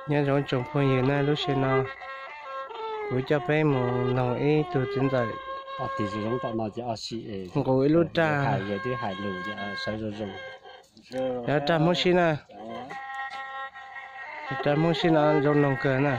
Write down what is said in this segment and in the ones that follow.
Nyob zoo tsoom phooj ywg na, lub sij hawm no kuv coj peb mus noog ib tug txiv ntxawm nqus ib lub raj, raj Hmoob sib na, raj Hmoob sib no zoo noog kawg na.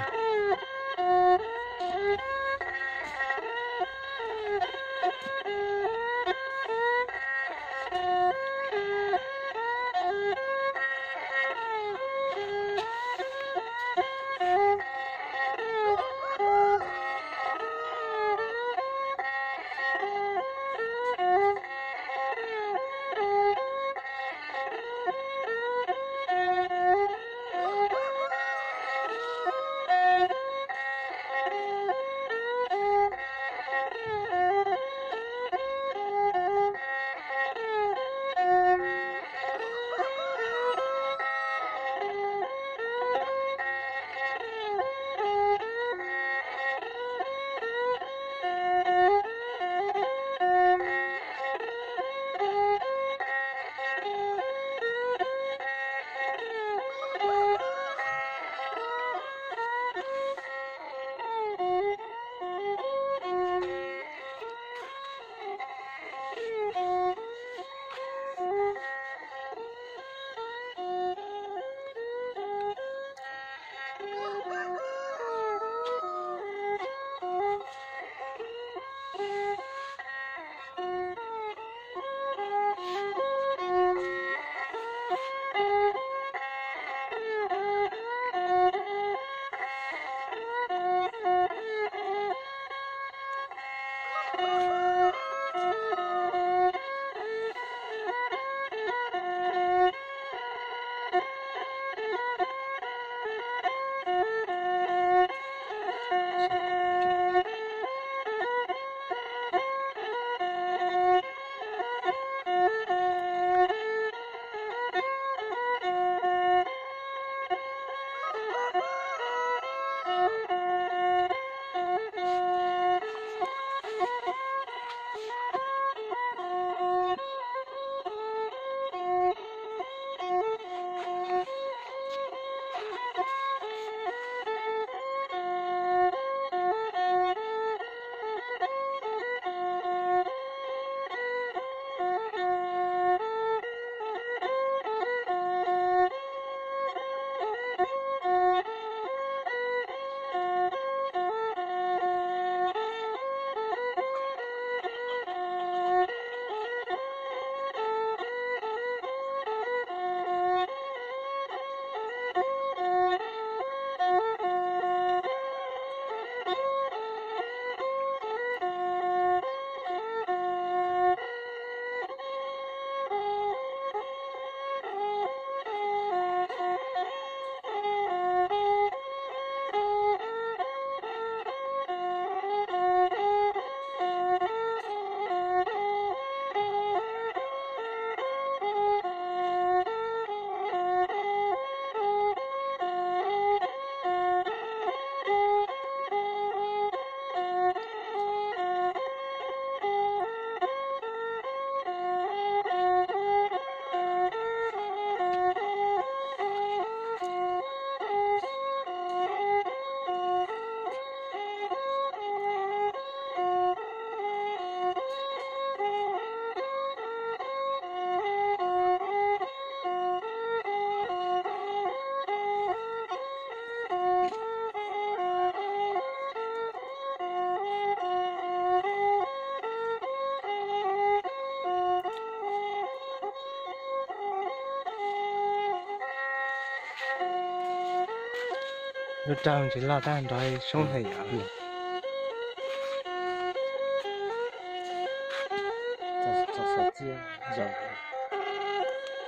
Lub raj tsis loj tab nrov soob heev yom.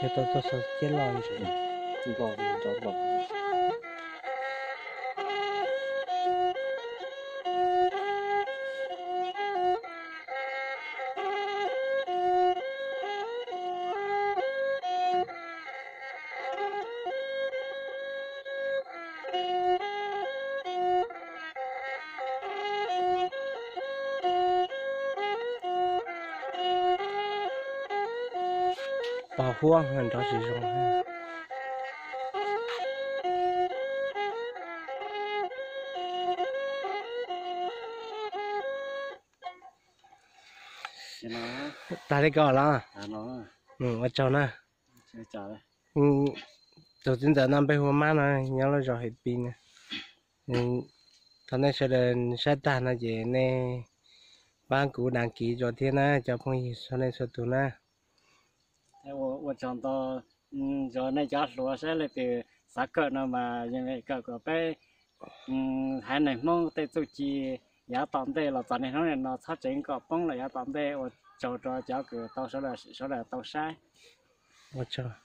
Yog tau txoj xov ciab loj. Pos huab nrov tsis zoo. Tag li ko los? Ua tsaug na. Tus txiv ntxawm no npe hu ua Mab no, nyob lub zos Hais Pis na. Thaum nej sawv daws saib tag no ces nej pab kuv đăng ký rau thiab na cov phooj ywg txhua leej txhua tus na. Ua tsaug ntau, zov nej cov hluas saib leej twg xav kawm no mas yeej kawm kom peb haiv neeg Hmoob tej txuj ci yav tom ntej los txog niaj hnub no txhob tseev kom poob los yav tom ntej. Ua tsaug rau cov kws tau sawv daws tau saib. Ua tsaug.